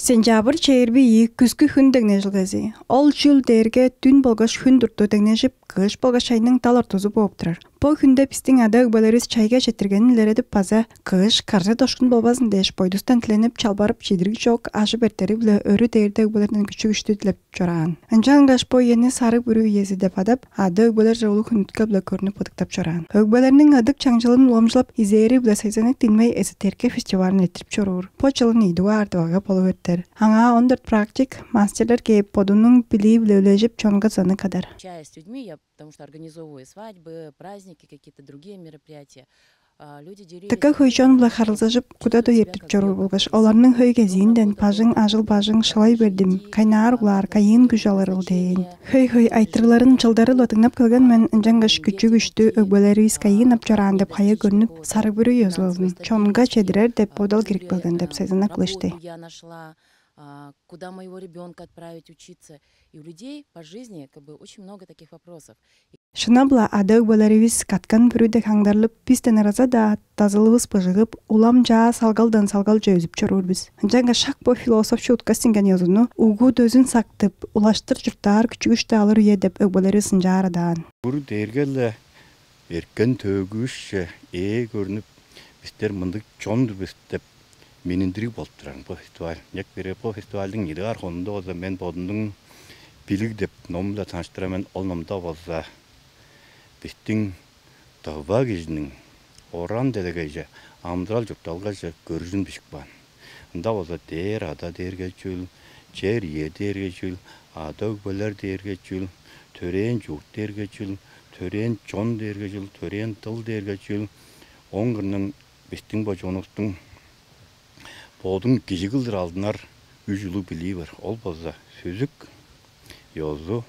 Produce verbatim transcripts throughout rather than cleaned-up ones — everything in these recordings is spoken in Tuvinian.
Сентябрь чээрби ийи күскү хүн деңнежилгези. Ол чүл дээрге дүн болгаш хүн дурту деңнежип, кыш болгаш чайның дал ортузу бооп турар. Бо хүнде бистиң ада-өгбелеривис чайга четтиргенин илередип база кыш каржы дошкун болбазын дээш бойдустан тиленип, чалбарып, чидириг чок ажы-бертери-биле өрү дээрде өгбелерден күчү-күштү дилеп чораан. Ынчангаш бо ийени сарыг бүрү иези деп адап, ада-өгбелерже улуг хүндүткел-биле көрнүп ыдыктап чораан. Өгбелерниң ыдык чаңчылын уламчылап, изээри-биле сезенек динмей эзитерке фестивалын эрттирип чоруур. Бо чылын ийи дугаар дывага болуп эртер. Аңаа он дөрт практик мастерлер кээп, бодунуң билии-биле үлежип, чонга заны кадар. Общаясь с людьми, я потому что организовываю свадьбы, праздники, какие-то другие мероприятия. Тыка хөй чон-биле харылзажып, куда-дой эртип чоруур болгаш, оларның хөй кезиинден бажың, ажыл-бажың шылай бердим, кайнаар углаар, кайыын күш алырыл дээн. Хөй-хөй айтырыгларын чылдары-ла дыңнап келген мен, ынчангаш күчү-күштү өгбелеривис кайыын ап чораан деп хая көрнүп, сарыг бүрү ёзулалын чонга чедирер деп бодал кирип келген деп сезенек кылышты. Куда моего ребенка отправить учиться? И у людей по жизни как бы очень много таких вопросов. Шынап-ла ада-өгбелеривис каткан бүрү дег хаңдарлып, бистен ыраза-даа дазылывыс быжыгып, улам чаа салгалдан салгалче өзүп чоруур бис. Ынчангаш шак бо философчу утка сиңген ёзуну угу дөзүн сактып, улаштыр чурттаар күчү-күштү алыр үе деп өгбелеривис ынчаар адаан. Бүрү дээрге-ле эрткен төөгүвүсче ээ көрнүп, бистер мындыг чон-дур бис деп минниндириг болуп турар бо фестиваль. Ынчап кээрге бо фестивальдың ийи дугаар хонуунда болза мен бодумнуң «Билиг» деп ном-биле таныштырар мен. Ол номда болза бистиң тыва кижиниң оран-делегейже, амыдырал-чуртталгаже көрүжүн бижип каан. Ында болза дээр ада дээрге чүл, чер ие дээрге чүл, ада-өгбелер дээрге чүл, төрээн чурт дээрге чүл, төрээн чон дээрге чүл, төрээн дыл дээрге чүл. Ооң кырындан бистиң бо чонувустуң бодун кижи кылдыр алдынар үш улуг билии бар. Ол болза сүзүк, ёзу,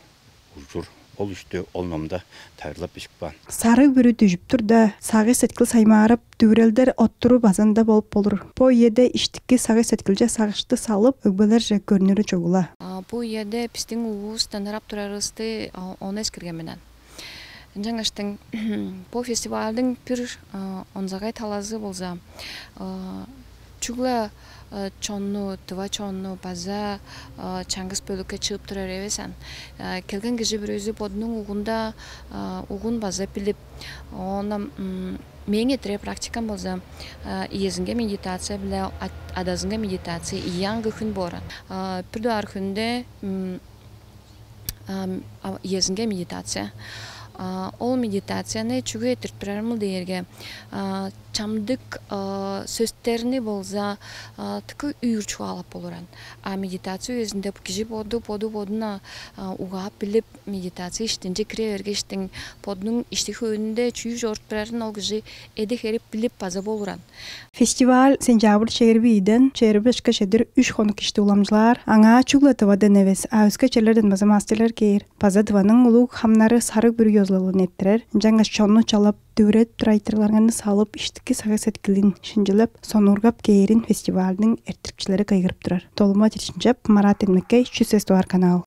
ужур. Ол үштү ол номда тайылбырлап бижип каан. Сарыг бүрү дүжүп турда, сагыш-сеткил саймаарып, дүвүрелдер оттуру база ында болуп болур. Бо үеде иштики сагыш-сеткилче сагышты салып, өгбелерже көрнүрү чугула. Бу үеде бистиң улуувустан ырап турарывысты ону эскерген мен. Ынчангаштың бо фестивальдың бир онзагай талазы болза, чүгле чонну, тыва чонну база чаңгыс бөлүкке чыып турар эвес аан. Келген кижи бүрүзү бодунуң угунда угун база билип, оон мээң эрттирер практикам болза, иезинге медитация биле адазынга медитация ийи аңгы хүн боор аан. Бир дугаар хүнде иезинге медитация. Ол медитацияны чүге эрттирип турарымыл дээрге, чамдык сөстерни болза тыка үүр чугаалап болуран. А медитация үезинде кижи боду боду бодуна угаап билип, медитация иштинче кире бергештиң, бодунуң ишти хөөнүнде чүү чорудуп турарын ол кижи эде херип билип база болуран. Фестиваль сентябрь чээрби ийиден чээрби бешке чедир үш хонук ишти уламчылаар. Аңаа чүгле Тывадан эвес, а өске черлерден база мастерлер кээр. База Тываның улуг хамнары сарыг бүрү ёзулалын эрттирер. Ынчангаш чонну чалап, дүвүредип турар айтырыгларыңарны салып, иштики сагыш-сеткилин шинчилеп, сонуургап кээрин фестивальдың эрттирикчилери кыйгырып турар. Долума Чирчинчеп, Марат Энмекей, чүс эстуар канал.